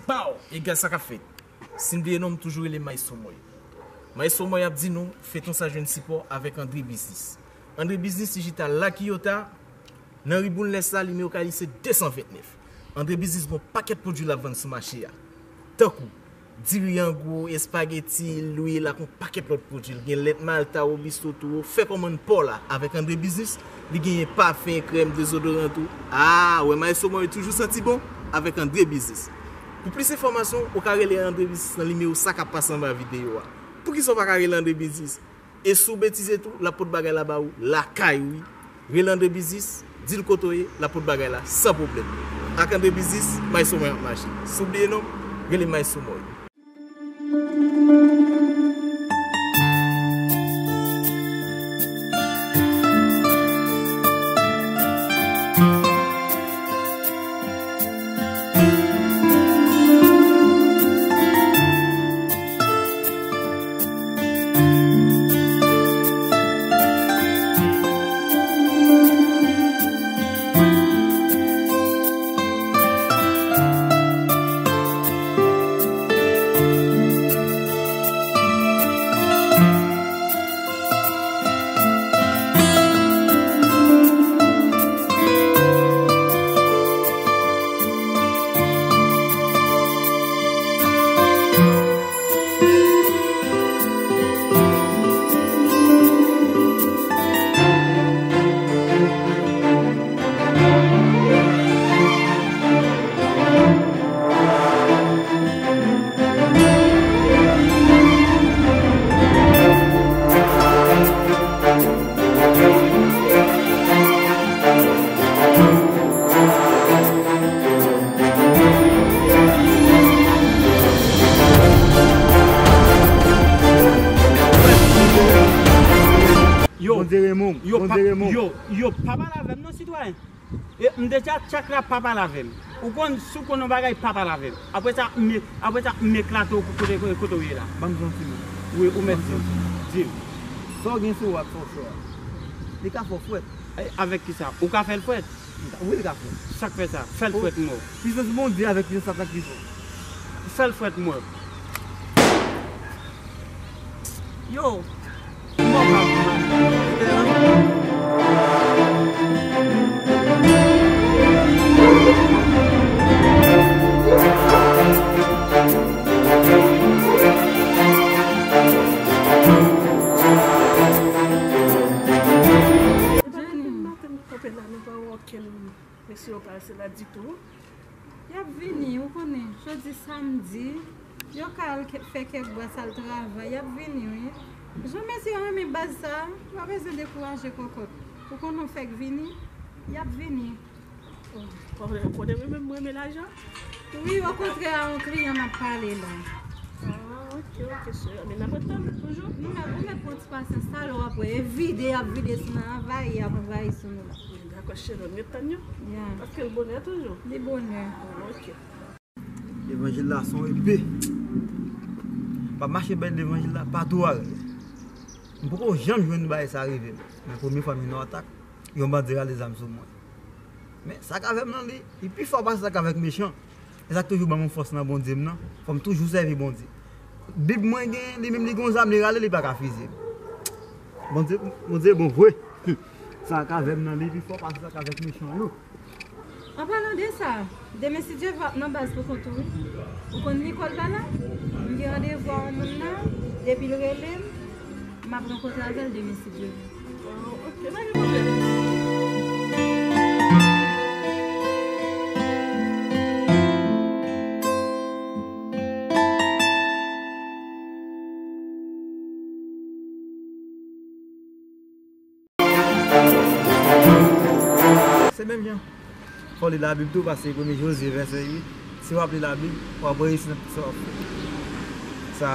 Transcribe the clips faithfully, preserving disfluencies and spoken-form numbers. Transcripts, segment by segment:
Pow! Egal sa k ap fèt. Si n bliye non, m toujou rele Maestro Moy. Maestro Moy ap di nou, feyton sa jwenn sipò avèk André Biznis. André Biznis li chita la Kiyota, nan ri Boulnès la, nimewo kay li se de san vennèf. André Biznis gon pakèt pwodui l ap vann sou mache a. Tankou, diri an gwo, espageti, lwil, ak yon pakèt lòt pwodui. L gen lèt malta, wobisto tou. Fè kòmann pa w la avèk André Biznis. Li genyen pafen, krèm, dezodoran tou. A, wè Maestro Moy toujou santi bon avèk André Biznis. Pou plis enfòmasyon, ou ka rele André Biznis nan nimewo sa k ap pase anba videyo a. Poukisa w pa ka rele André Biznis? E si w betize tou, l ap pot bagay la ba ou lakay ou, wi. Rele André Biznis, di l kote w ye, l ap pot bagay la san pwoblèm. Ak André Biznis, Maestro Moy ap mache. Si w bliye non, rele Maestro Moy. Yo, Bondye renmen w, yo, Bondye pa, renmen w. Yo, yo, pa pale avè m non, sitwayen. E, m deja tchak la, pa pale avè m. Ou konn, si w konn yon bagay, pa pale avè m. Apre sa, m, apre sa, m eklate w kote, kote, kote w ye la. Ban m di w yon ti mo. Wi, ou mèt di m. Di m. Sa w gen sou ou ak sa w fè a, li ka fè w frèt. E, avèk kisa? Ou ka fè l frèt? Wi, li ka fè. Sa k fè sa? Fè l frèt, mo. Pwisans Bondye avèk pwisans Satan ki fò. Fè l frèt, mo. Yo! Jenny. Kanpe la, nou pa wè okenn mesye yo pase la ditou. Y ap vini, ou konnen, jodi samdi, yo ka al kè, fè kèk bras, al travay, y ap vini, wi. Jan mesye yo renmen baz sa, yo pa bezwen dekouraje kòkòt. Ou konnen w fèk vini, y ap vini. Oh, konnen, konnen mwen menm mwen renmen lajan? Wi, okontrè, a yon kliyan m ap pale la. Ah, ok, ok, sè. Men n ap ret tann toujou. Nou mèt, ou mèt pran ti pasyans, talè w ap wè, e vide, y ap vide sou nou, anvayi, y ap anvayi sou nou la. Dakò, cheri, n ret tann yo. Ya. Paske l bonè toujou. Li bonè. Ah, ok. Levanjil la se yon epe. M ap mache bay levanjil la patou a. M poko janm jwenn bagay sa rive m. Men premye fwa m jwenn yon atak, yon bandi rale zam sou mwen. Men sa k avè m nan, li, li pi fò pase sa k avèk mechan. E sa k toujou ban mwen fòs nan Bondye m nan. Fò m toujou sèvi Bondye. Bib mwen gen, li menm li gon zam, li rale, li pa ka fize m. Bondye, Bondye bon vre. Sa k avè m nan, li pi fò pase sa k avèk mechan yo. An palan de sa, demen si Dye vle w ap nan baz pou kont ou, wi. Ou konn Nicole pa la? M gen randevou a yon moun la, depi l rele m, m ap rankontre avè l demen si Dye vle. Ah, ok, pa gen pwoblèm. Se menm jan. Fò w li Labib tou, paske premye Jozye vèsè uit, si w ap li Labib, w ap reyisi nan tout sa w ap fè. Sa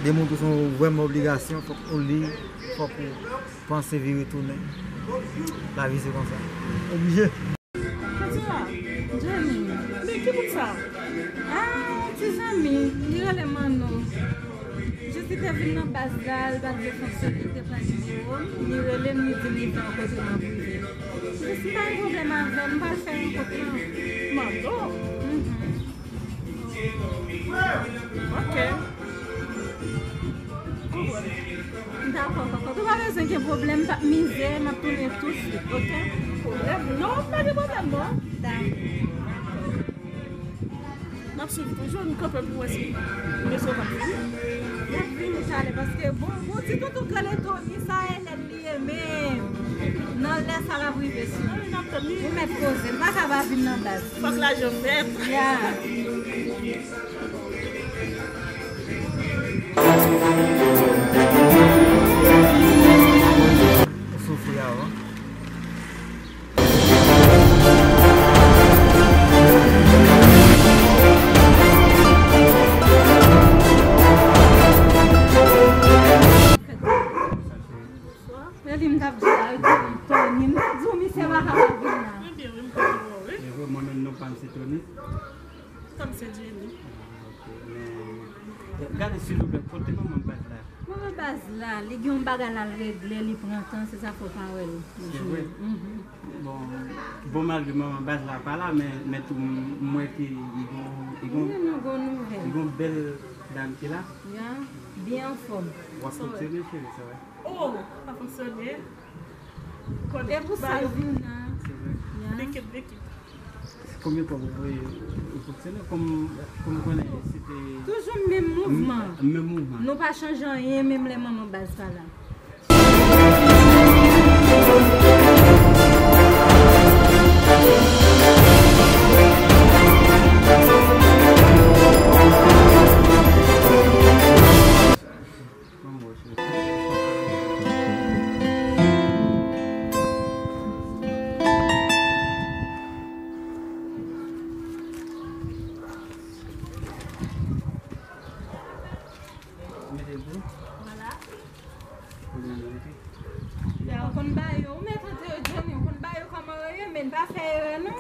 demontre w se yon vrèman obligasyon, fòk ou li, fòk ou panse vire tounen. Lavi se konsa. Oblije. Fatima, Jenny. Men ki moun sa? Ah, ti zanmi, li rele Manno. Jis li te vin nan baz la, li pa t vle fonksyone, li te pran nimewo m, li rele m, li di m li fè yon kote m ap rive. Jis m pa gen pwoblèm avè l, m pral fè rankont lan. Manno? Mhm. Gen pwoblèm, p ap mize, m ap tounen tousuit, oke? Pwoblèm? Non, pa gen pwoblèm, non. Dakò. N ap swiv toujou, n kanpe pou wè si mesye yo p ap vini. Y ap vini talè, paske bon, bon ti toutou Grann Etoni sa e lèd li ye menm. Nan lè sa l ap rive sou. Ou mèt poze, l pa ka pa vin nan baz. Fòk lajan fèt. Ya. Ou soufri avan. Mwen vin m t ap di la, yo di m Tony, m t ap di w misye pa ka pa vin la. Mwen byen, wi, m kontan wè w, wi. E vre, mwen menm non pa m se Tony. Kòm se Jenny. Ah, ok. Men, gade, silvouplè, kote manman baz la? Manman baz la, li gen yon bagay l al regle, li pran tan, se sa fè w pa wè l. Se vre? Mhm. Bon, bon, malgre manman baz la pa la, men, men tou, m wè ke li gon, li gon, li gon bèl dam ki la. Ya, byen anfòm. W ap fonksyone, cheri, sa vre? Oh, pa fonksyone. E pou sa l vin la. Se vre. Ya. Likid, likid. Konbyen fwa w voye ou fonksyone? Kòm, kòm konnen se te toujou menm mouvman. Menm mouvman. Nou pa chanje anyen, menm lè manman baz pa la. Mete pou. Vwala. Pou mwen mete. Ya, ou konn ba yo, ou mèt antre yo, Johnny, ou konn ba yo kòman yo ye, men pa fè erè non.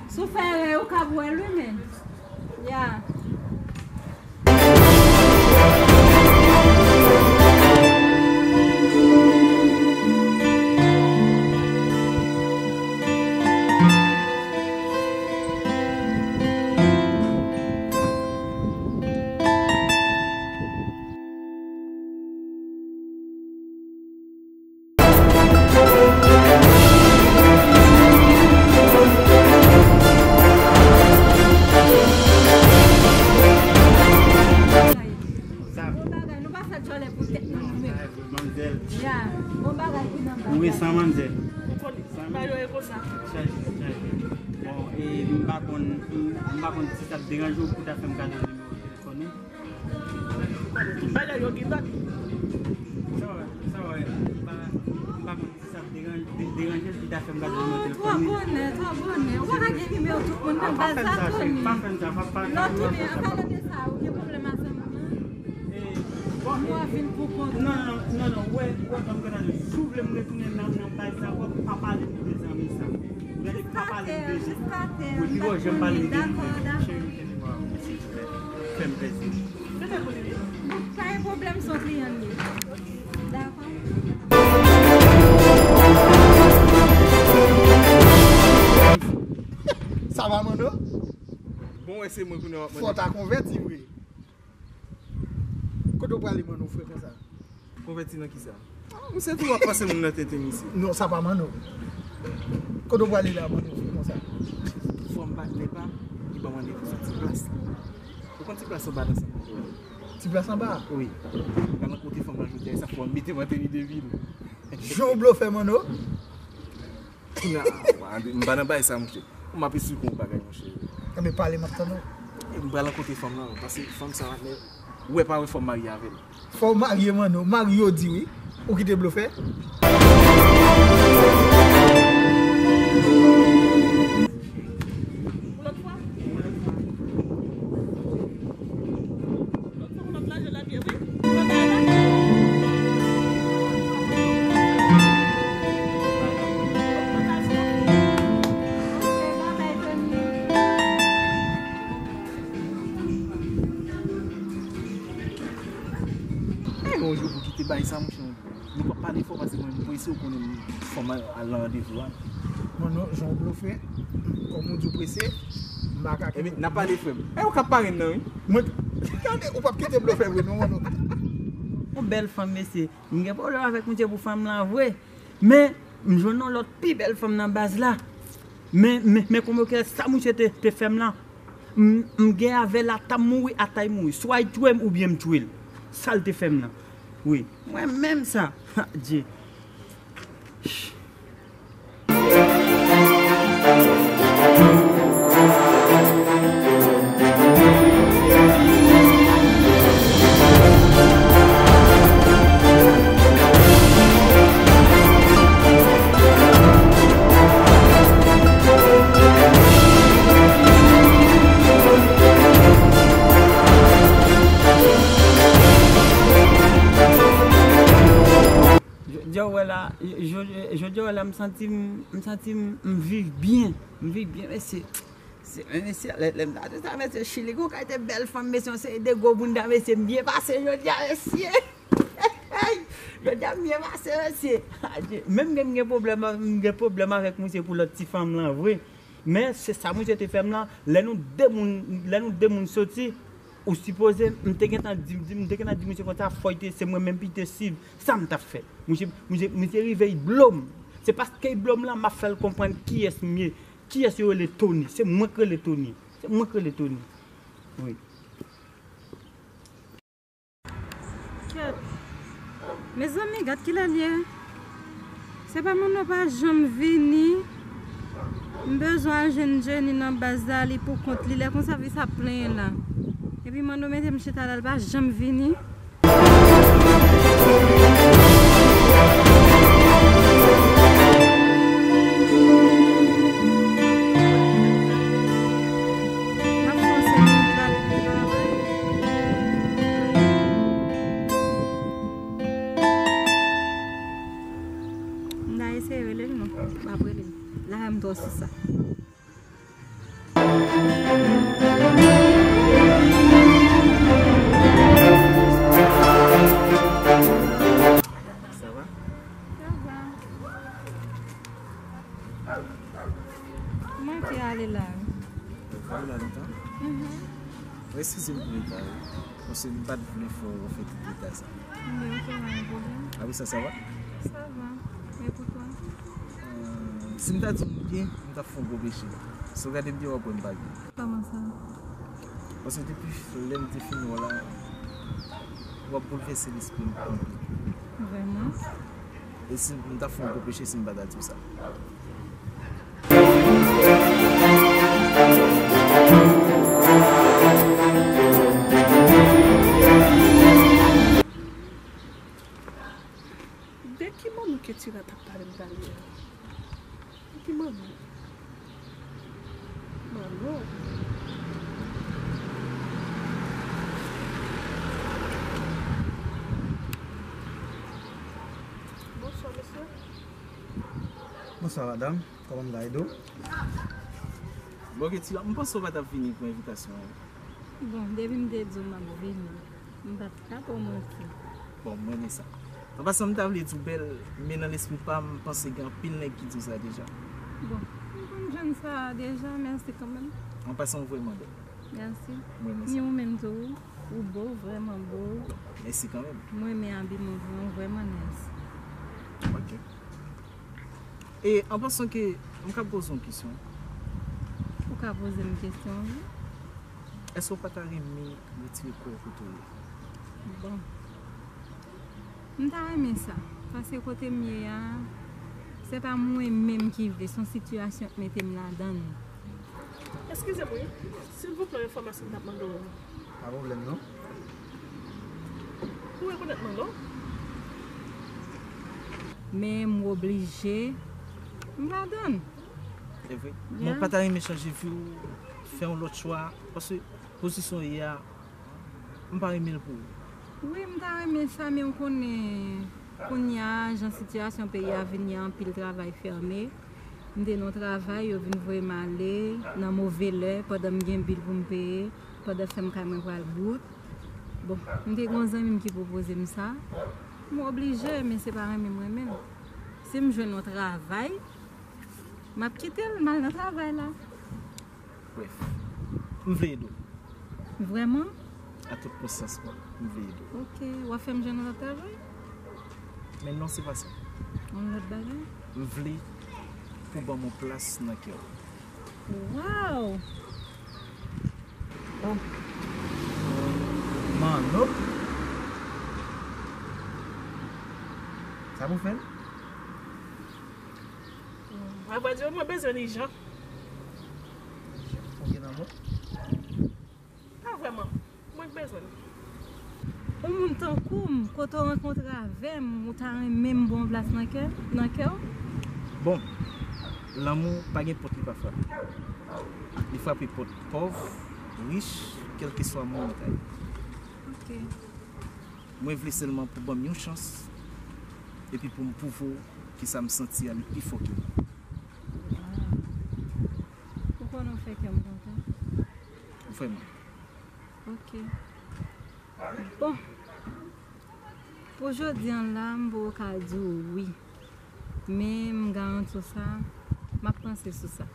Si w fè erè, yo ka wè l wi, men. Ya. Bon bagay, nou pa fè djòlè pou tèt nou, nou menm. Manzèl. Ya, bon bagay ki nan baz la. Ou resan, manzèl. Ou konn bagay yo ye konsa. Chaje, chaje. Bon, e m pa konn, m pa konn si sa ap deranje w pou w ta fè m kado nimewo telefòn ou. Tout bagay yo gen dat. Sa w wè, sa w wè, m pa, m pa konn si sa ap deran-, de-, deranje l ki ta fè m gade nimewo telefòn li. Twò bonè, twò bonè. Ou pa ka gen nimewo tout moun nan baz la, Tony. Pa fè m sa, pa, pa, pa, pa fè m sa. Lè w tounen, an palan de sa, ou gen pwoblèm ak zanmi w lan? Eh, bon, nou a vin pou kont nou. Non, non, non, non, wè, wè, ban m gade. Si w vle m retounen nan, nan baz la, wè, pa pale m de zanmi sa. Gade, pa pale m de zanmi. Wi, pi wè, janm pale m de zanmi. Cheri, kenbe bra w, silvouplè. Fè m plezi. Mete pou li, wi. Pa gen pwoblèm, se yon kliyan m ye. Dakò. Sa va, Manno? Bon, wè, se mwen kounye a w ap mande. Fò w ta konvèti vre. Kote w prale, Manno, frè, konsa? Konvèti nan kisa? Ah, misye tou ap pase moun nan tete, misye. Non, sa pa Manno. Kote w prale la, Manno, frè, konsa? Fò m patnè pa, li ban m randevou sou ti plas la. Ou konn ti plas anba nan sant Montreyal? Ti plas anba? Wi. Mwen pral rankontre fanm nan jodi a, e sa fò w mete m an teni de vil. Jan w blofè, Manno. Kounye a, m pa nan bay sa, monchè. M ap esplike w yon bagay, monchè. Enben, pale, m ap tande w. E m pral rankontre fanm nan, paske fanm sa, patnè, ou wè pa wè, fò m marye avè l. Fò w marye, Manno. Mari yo di wi. Ou kite blofè. Yon lòt fwa. Yon lòt fwa, yon lòt lajan l ap ye, wi. Yon lòt lajan. Ay, yon jou pou kite bay sa, monchè. Nou p ap pale fò paske mwen m prese, ou konnen fanm al nan randevou a. Manno, jan w blofè, kòm ou di w prese, m pa ka kite. Ebyen, n ap pale, frè m. E ou k ap parenn nan, wi. Mwen, gade, ou p ap kite blofè vre, non, Manno. Yon bèl fanm, mesye. M gen pwoblèm avèk misye pou fanm lan vre. Men, m jwenn yon lòt pi bèl fanm nan baz la. Men, men, men kòman ke sa misye te, te fè m lan. M, m gen avè l ata m mouri, ata l mouri. Swa l tchwe m oubyen m tchwe l. Sa l te fè m lan. Wi. Mwen menm sa. Ha, Dye. Jodi a w wè la, jodi a w wè la, m santi m, m santi m, m viv byen. M viv byen, mesye. Se, mesye, lè, lè m ta di sa, mesye, Chili gon kalite bèl fanm, mesye, yon seri de gwo bounda, mesye, m byen pase jodi a, mesye. Jodi a, m byen pase, mesye. Adye. Menm ke m gen pwoblèm, m gen pwoblèm avèk misye pou lòt ti fanm lan, vre. Men, se sa misye te fè m lan. Lè nou de moun, lè nou de moun soti, ou sipoze, m te gentan di, di, m te gentan di misye konsa, fò l te, se mwen menm pou l te swiv. Sa m t ap fè. Misye, misye, misye rive, l blo m. Se paske l blo m lan, m ap fè l konprann kiyès m ye. Kiyès yo rele Tony. Se mwen k rele Tony. Se mwen k rele Tony. Wi. Kèt. Mezanmi, gad kilè l ye. Se pa Manno pa janm vini. M bezwen al jwenn Jenny nan baz la, li pou kont li. Lè konsa, vin sa ap plenyen la. Epi Manno mete m chita la, l pa janm vini. M ap fè yon sèl minit la, li pou travay. M ta eseye rele l, non. M ap rele l. La, m twò sou sa. Sa va? Sa va. Kòman w te ale la? Ou ale la lontan? Mhm. Eskize m pou reta, wi. Paske m pa t vle fè w fè tout deta sa. Wi, ok, pa gen pwoblèm. Apre sa, sa va? Sa va. E pou twa? Euh, si m ta di w m byen, m t ap fè yon gwo peche. Si w gade m byen, w ap wè m pa byen. Kòman sa? Paske depi lè m te fin wè w la, w ap boulvèse lespri m anpil. Vrèman? E si m ta fè yon gwo peche si m pa ta di w sa? De ki Manno Ketira t ap pale m talè a? De ki Manno? Manno. Bonswa, mesye. Bonswa, madanm. Kòman m ka ede w? Bon, Ketira, m panse w pa t ap vini pou envitasyon an. Bon, depi m te di w m ap vini, m pa t ka twò manti. Bon, m renmen sa. An pasan, m ta vle di w bèl, men nan lespri pa m, m panse gen anpil nèg ki di w sa deja. Bon, m konn jwenn sa deja, mèsi kanmenm. An pasan, w vrèman bèl. Mèsi. M renmen sa. Ni ou menm tou, ou bo, vrèman bo. Mèsi kanmenm. M renmen abiman w, vrèman nice. Ok. E an pasan ke m ka poze w yon kesyon. Ou ka poze m kesyon, wi. Èske w pa ta renmen retire kò w kote w ye? Bon. M ta renmen sa. Paske kote m ye a, se pa mwen menm ki vle, se yon sitiyasyon k mete m ladan l. Eskize m, wi. Silvouplè, enfòmasyon m t ap mande w. Pa pwoblèm, non. Ou rekonèt Manno? Men m oblije. M pa tann. Se vre. Men w pa ta renmen chanje vi w, fè yon lòt chwa? Paske pozisyon w ye a, m pa renmen l pou ou. Wi, m ta renmen sa, men w konnen, kounye a, jan sitiyasyon peyi a vin ye, anpil travay fèmen. M te nan yon travay, yo vin voye m ale nan move lè, pandan m gen bil pou m peye, pandan fèm kay mwen pral bout. Bon, m te gen yon zanmi m ki pwopoze m sa. M oblije, men se pa renmen m renmen l. Si m jwenn yon travay, m ap kite l, m al nan travay la. Brèf, m vle ede w. Vrèman? A tout konsyans mwen, m vle ede w. Ok, w ap fè m jwenn yon lòt travay? Men non, se pa sa. Yon lòt bagay? M vle pou ban m yon plas nan kè w. Waw! Oh. Manno. Sa pou fè l? Mwen pa di w mwen bezwen li jan. Ou gen nan mwen? Pa vrèman. Mwen k bezwen l. Yon moun tankou m, kote w rankontre avè m, ou ta renmen m ba w yon plas nan kè, nan kè w? Bon, lanmou pa gen pòt li pa frape. Li frape pòt pòv, rich, kèlkeswa moun ou ta ye. Ok. Mwen vle sèlman pou ban m yon chans, epi pou m pwouve w ke sa m santi a li pi fò ke mwen. Waw. Ou konnen w fè kè m kontan. Vrèman. Ok. Bon. Pou jodi a la, m poko ka di w wi. Men m garanti w sa, m ap panse sou sa.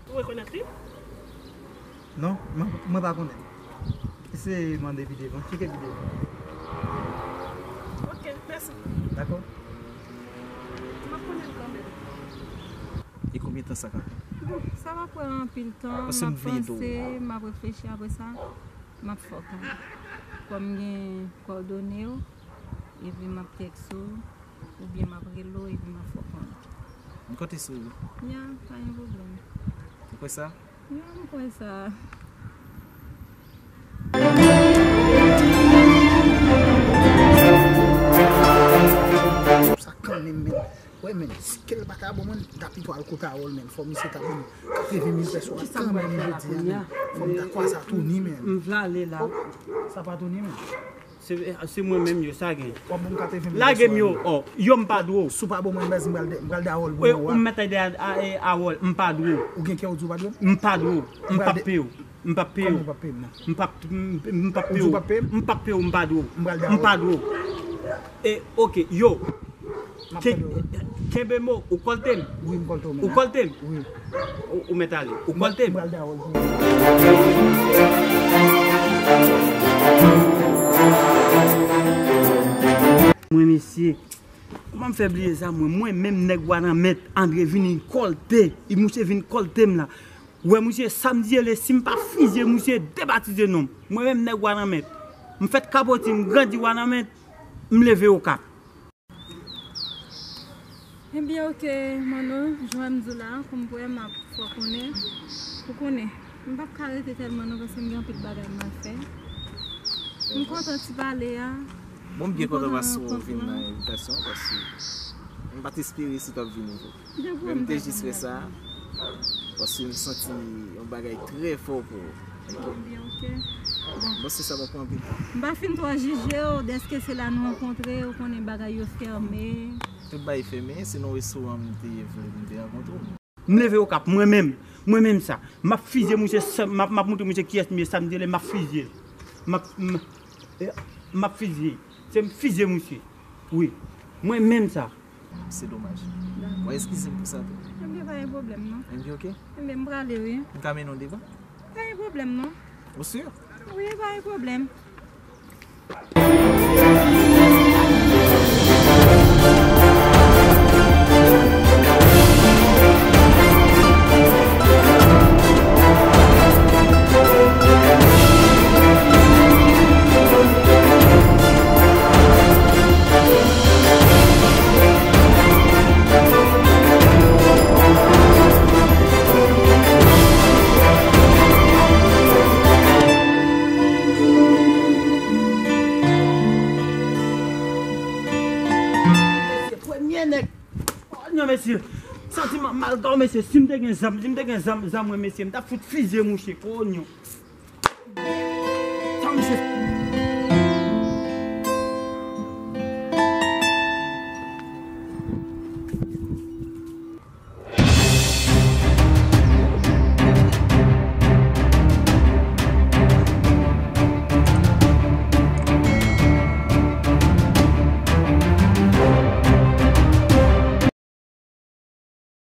Ou rekonèt li? Non, mwen, mwen pa konnen. Eseye mande pi devan. Tcheke pi devan. Ok, mèsi. Dakò. M ap konnen l kanmenm. E konbyen tan sa ka pran? Bon, sa pa pran anpil tan. Paske m vle tou. M ap panse, m ap reflechi apre sa. M ap fè w konnen. Kòm m gen kòdone w, epi m ap tèks ou, oubyen m ap rele w, epi m ap fè w konnen. M konte sou ou. Ya, pa gen pwoblèm. Ou kwè sa? Ya, m kwè sa. Sa kanmenm, men. Wè, men, si kè l pa ta bon, mwen, m ta pito al kote Harold, men. Fò misye ta ban m katreven mil pèso a kanmenm jodi a, men. Fò m ta kwè sa tou ni, men. M vle ale la. Oh, sa pa tou ni, men. Se, se mwen menm yo, sa gen. W ap ban m katreven mil pèso a. Lage m yo, oh, yo m pa dwe w. Si w pa ban mwen bèz, m pral de, m pral de Harold pou mwen. Ou mèt al de a, a, e, Harold, m pa dwe w. Ou gen kè w di w pa dwe m? M pa dwe w. M p ap peye w. M p ap peye w. Kòman w p ap peye m nan? M p ap, m, m p ap peye w. Ou di w p ap peye m? M p ap peye w, m pa dwe w. M pral de Harold. M pa dwe w. E, oke, yo. Ke-, kenbe mo, ou kòlte m? Wi, m kòlte w, men. Ou kòlte m? Wi. Ou, ou mèt ale. Ou kòlte m? M pral de Harold. Mwen, mesye, kòman m fè bliye sa, mwen? Mwen menm, nèg Wanament, Andre vin kòlte. E misye vin kòlte m la. Wè, misye, sa m di, ele, si m pa fizye misye, debatize non m. Mwen menm, nèg Wanament. M fèt Kapoti, m grandi Wanament, m leve Okap. Ebyen, oke, Manno, jan m di w la, kòm kwè m ap fè w konnen, ou konnen, m p ap ka rete tèlman non, paske m gen anpil bagay m al fè. M kontan ti pale a. Bon, m byen kontan paske w vin nan envitasyon, paske m pa t espere si w t ap vini tou. Men m te jis fè sa, paske m santi yon bagay trè fò pou ou. Ebyen, oke. Bon. Bon, se sa, m ap pran anpil tan. M pa fin twò jije w, dèske se la nou rankontre, ou konnen bagay yo fèmen. Tout bagay fèmen, se nan restoran m te vle pou m te rankontre w. M leve Okap, mwen menm, mwen menm sa. M ap fizye misye, sa, m ap, m ap montre misye kiyès m ye, sa m te rele, m ap fizye. M ap, m, e, m ap fizye. Se m fizye misye. Wi. Mwen menm sa. Se domaj. Dakò. Mwen eskize m pou sa tou. Ebyen, pa gen pwoblèm, non. Ebyen, oke. Ebyen, m prale, wi. M ka mennen w devan? Pa gen pwoblèm, non. Ou si? Wi, pa gen pwoblèm. Mesye, premye nèg. Oh non, mesye. Santiman mal gaw, mesye. Si m te gen zam, si m te gen zam, zam, mwen, mesye, m t ap fout fizye mouche. Oh non. Sa, mesye.